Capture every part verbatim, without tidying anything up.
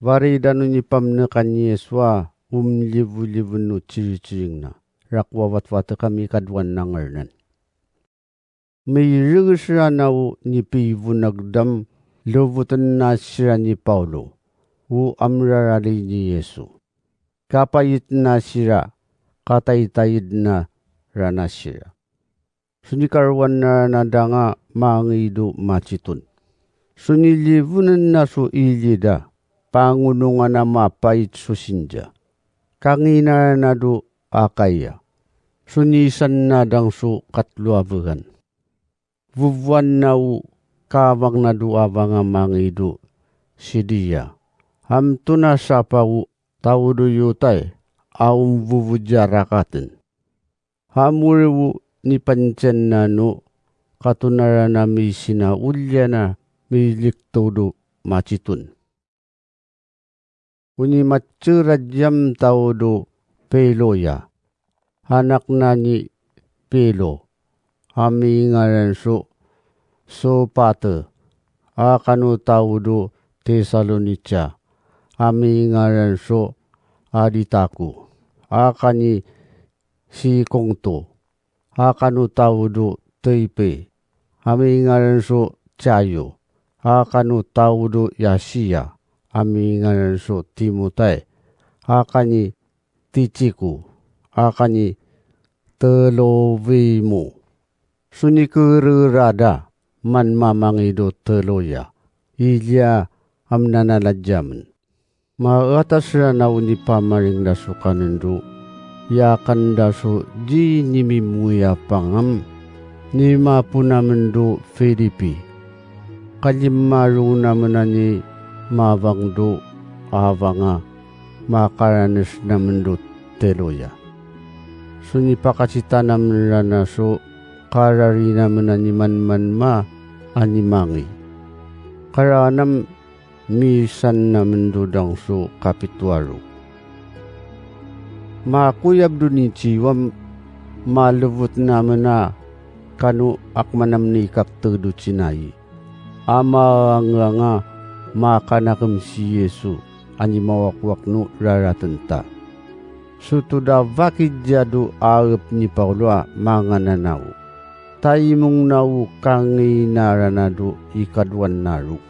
Warayda noni pamnekan Yesu a om liwuliwun o cirikiringna. Rako a watwate kami kadoan nangaranan. Miriris rana o ni piwonogdam, lowoten na sira ni Paolo o amrarali ni Yesu. Kapayit na sira, kataytayid na rana sira. So ni karowan na rana danga mangido matiton. So ni liwonen na so ilida, pangonongan a mapayit so sinja. Kangina rana do Akaya. So ni isan na dang so katlo a wegan. Wowoan na o kawang na do awang a mangido Sidiya. Amton a sapa o tawo do Yotay a om wowodia rakaten. Amore o ni pantian na no katon a rana mi sina olian a milikto do matiton. O ni matiyo radiam tawo do Peloya. Anak na ni Pelo. A mingaran so Sopate. A kano tawo do Tesalonika. A mingaran so Aditako. A kani Sikongto. A kano tawo do Toipe. A mingaran so Tiayo. A kano tawo do Yasiya. A mingaran so Timotay. A kani Tikiku. A kani Telowimo. So ni kererada man mamangido Teloya. Ilia amnanaladiamen. Maatas rana o ni pamaringda so kanen do, yakanda so di ni mimoya pangam, ni maponamen do Filipi. Kalimaro namen a ni mawang do awang a makaranes namen do Teloya. So ni pakatitanamen rana so karari namen a ni manmanma a ni mangi. Karanam misan namen do dang so kapitowaro. Makoyab do ni ciwam malowot namen a kano akmanam ni kapte do cinai. A maangerang a makanakem si Yesu a ni mawakowak no raraten ta. Soto da wakidia do arep ni Paolo a mangananao. Taimong na o kangina rana do ikadoan na ro.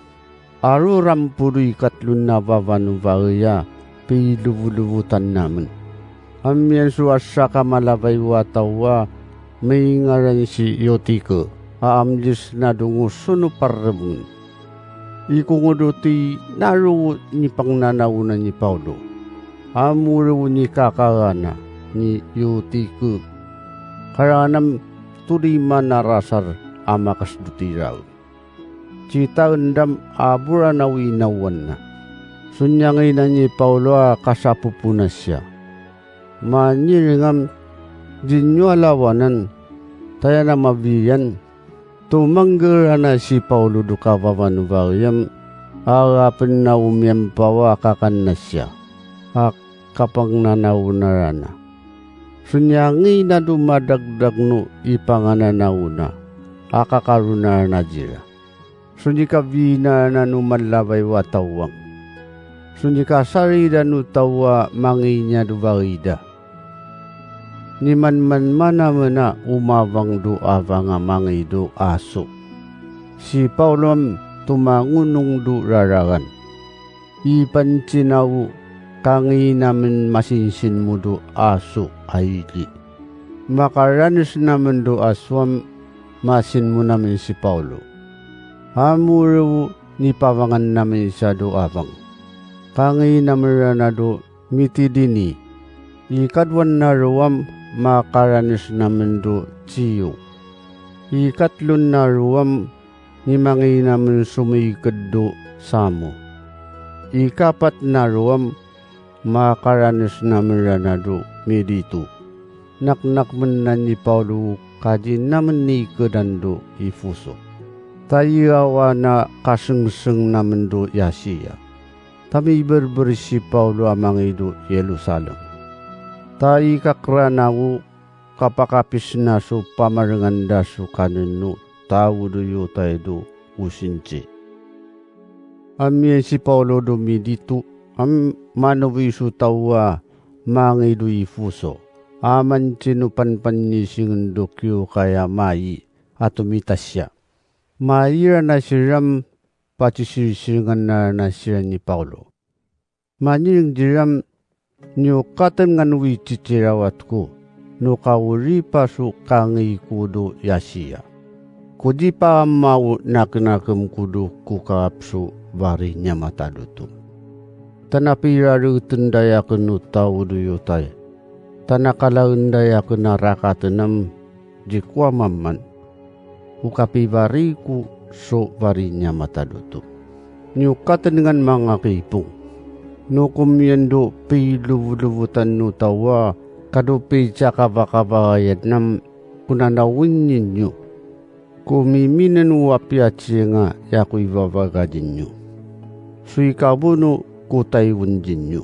Aro rampo do ikatlon na wawanowari a pilowolowotan namen. Amiyan so asak a malawaiwa taw a mingaran si Yotike a amlis na dongo sono parremongen. Ikongo do tii na ro o ni pangnanao na ni Paolo. Amore o ni kakarana ni Yotike. Karanam toliman a rasar a makas do tirawe. Citaen dam a bo rana o inawan na. So ni angina ni Paolo a kasapopo na siya. Manireng am di niyo a lawanan, tayana mawiyan, tomangger rana si Paolo do kawawanowari am, arapen na o miyampawa a kakan na siya. A kapangnanao na rana. So ni angina do madagdag no ipangananao na, a kakarona rana dira. So ni kawina rana no malawaiwa tawang. So ni kasarida no taw a manginya do warida. Ni manmanma namen a o mawang do awang a mangido aso. Si Paolo am tomangonong do rararan. Ipanti na o kangina men masinsin mo do aso a ili. Makaranes namen do aso am masin mo namen si Paolo. Amore o nipawangan namen siya do awang. Kangina men rana do Mitidini. Ikadoan na ro am makaranes namen do Tiyo. Ikatlon na ro am ni mangina men somiked do Samo. Ikapat na ro am makaranes namen rana do Milito. Naknak men na ni Paolo o kadi namen ni ikedan do Ifoso. Tayi awa na kasengseng namen do Yasiya. Tamiberber si Paolo a mangi do Yerusalem. Tayi kakrana o kapakapis na so pamarengan da so kanen o tawo do Yotay do o Sinti. Amiyan si Paolo do Milito Am manowiso tawa mangidu i fuso, a mantinupanpan ni singendokio kaya mai, a tomitasia. Maira na siram, patisirsiringan na siran ni Paolo. Maniring diram, ni o katengan wi titirawat ko, no kawiripa so kangii ko do yasiya. Ko di pa am mawo nakenakem ko do ko kawap so wari ni amatadoto. Tana piraritenda yaken o tawo do Yotaya. Tana kalaenda yaken a rakatenam di ko amaman. O kapiwari ko so wari ni amatadoto. Ni o katengan mangakipung. No ko miyan do pilowolowotan o tawa, ka do picakawakawayan nam ko nanawin ninyo. Ko miminan o apiya tiyenga ya ko iwawaga dinyo. So ikabono ko taiwon dinyo.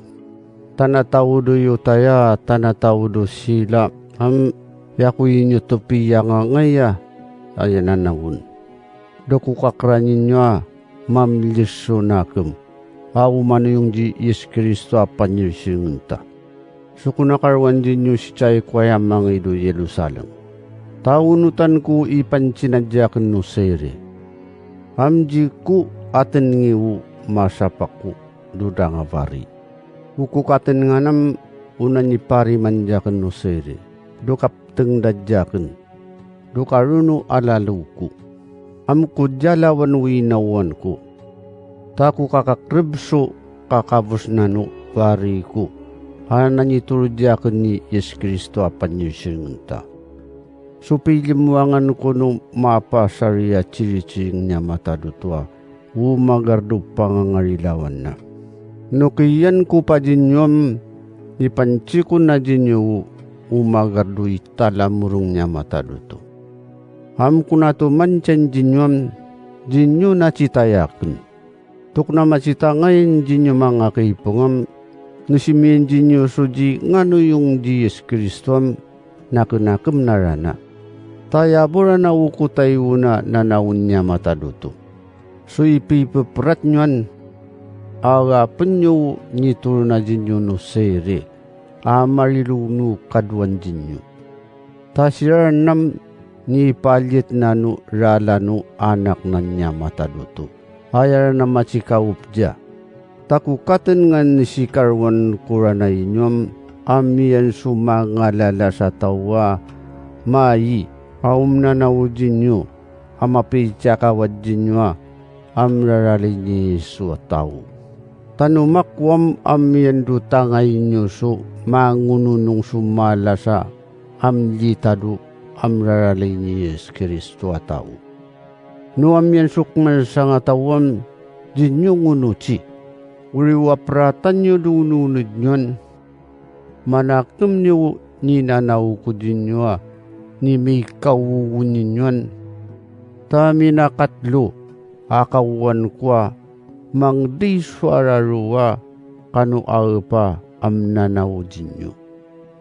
Tana tawo do Yotaya, tana tawo do Sila, am ya ko inyo topi yangangaya, aya nanawon. Do ko kakra ninyo a, mamliso nakem. A o manayong di Yesu Kristo a panyirsiringenta. So ko nakarowan dinyo sitayi ko aya mangido Yerusalem. Tawonotan ko i pantinadyaken o sere. Am di ko atengi o masapa ko do dangawari. O ko katengan am o nanipariman dyaken o sere. Do kaptengda dyaken. Do karono alalo ko. Am ko dialawan o inawan ko. Ta ko kakakreb so kakabosnan o wari ko. A nanitoro dyaken ni Yesu Kristo a panyirsiringenta. So pilimwangan ko no mapasari a tiritiring ni amatadoto a. O magardo pangangarilawan na. No kiyan ko pa dinyo am, i pantikon a dinyo o, o magardo i talamorong ni amatadoto. Am ko nato mantiyan dinyo am, dinyo na titayaken. Tok na matitangayan dinyo mangakipung am, no simiyan dinyo so di nganayong di Yesu Kristo am, nakenakem na rana. Taya bo rana o ko taiwona nanawon ni amatadoto. So i pipeperatnyo an, arapen yo o nitoron a dinyo no sere, a mariro no kadoan dinyo. Ta siran am ni paliyet na no ralan o anak nan ni amatadoto. Aya rana matikawop dia. Ta ko katengan ni sikarowan ko rana inyo am, amiyan so mangalala sa tawa, mai, a om nanawo dinyo, a mapicakawa dinyo a, am raralay ni Yesu a tawo. Ta no mako am amiyan do tangaynyo so, mangononong so mala sa, am litado, am raralay ni Yesu Kristo a tawo. No amiyan so kman sangataw am, dinyo ngonoti. Wiri wa pratanyo do nonodenyo an. Mana kemne o ni nanawo ko dinyo a, ni mikawowo ninyo an. Ta mina katlo, a kawowan ko a, mangdai so araro a, kano aepa am nanawo dinyo.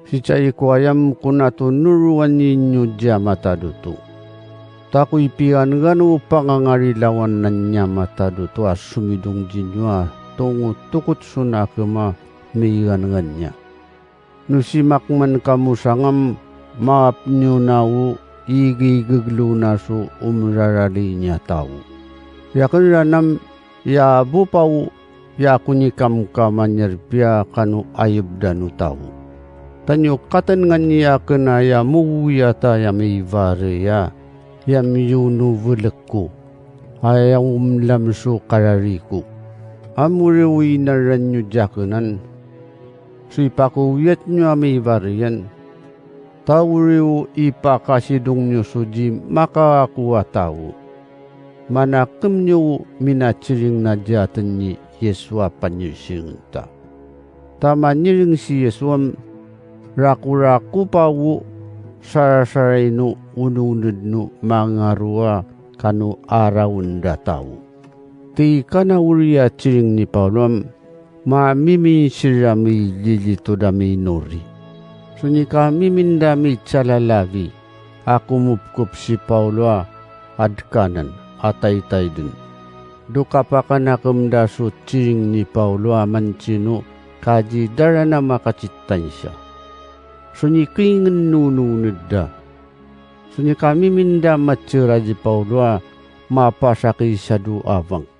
Sitayi ko ayam ko nato norowan inyo di amatadoto. Ta ko ipigangan o pangangarilawan nan ni amatadoto a somidong dinyo a tongotogot so nakem a migangan nia. No simakman kamo sangam maap nyo na o igigeglo na so om raralay nia tawo. Yaken ranam ya bo pa o ya ko ni kamkam a nyarpia kano ayebda no tawo. Ta nyo katengan yaken a ya mowi ata ya miware ya, ya miyono welek ko, a ya omlam so karari ko. Am wiri o inaran nyo diakenan. So ipakowiyat nyo a miware yan. Ta wiri o ipakasidong nyo so di makako a tawo. Mana kemne o minatiring na diaten ni Yesu a panyirsiringenta. Ta maniring si Yesu am, rakorako pa o sarasarai no onononed no mangaro a kano araonda tawo. Tii kana wiri a tiring ni Paolo am, mamimin siran mililitod a minori. So ni kamimin da micalalawi, a komopkop si Paolo a, adkanan, a taitayden. Do kapakanakemda so tiring ni Pawlo a mantino, ka di darana makatitansa. So ni kingenon nononeda. So ni kamiminda matera di Pawlo a mapasak isado a vang.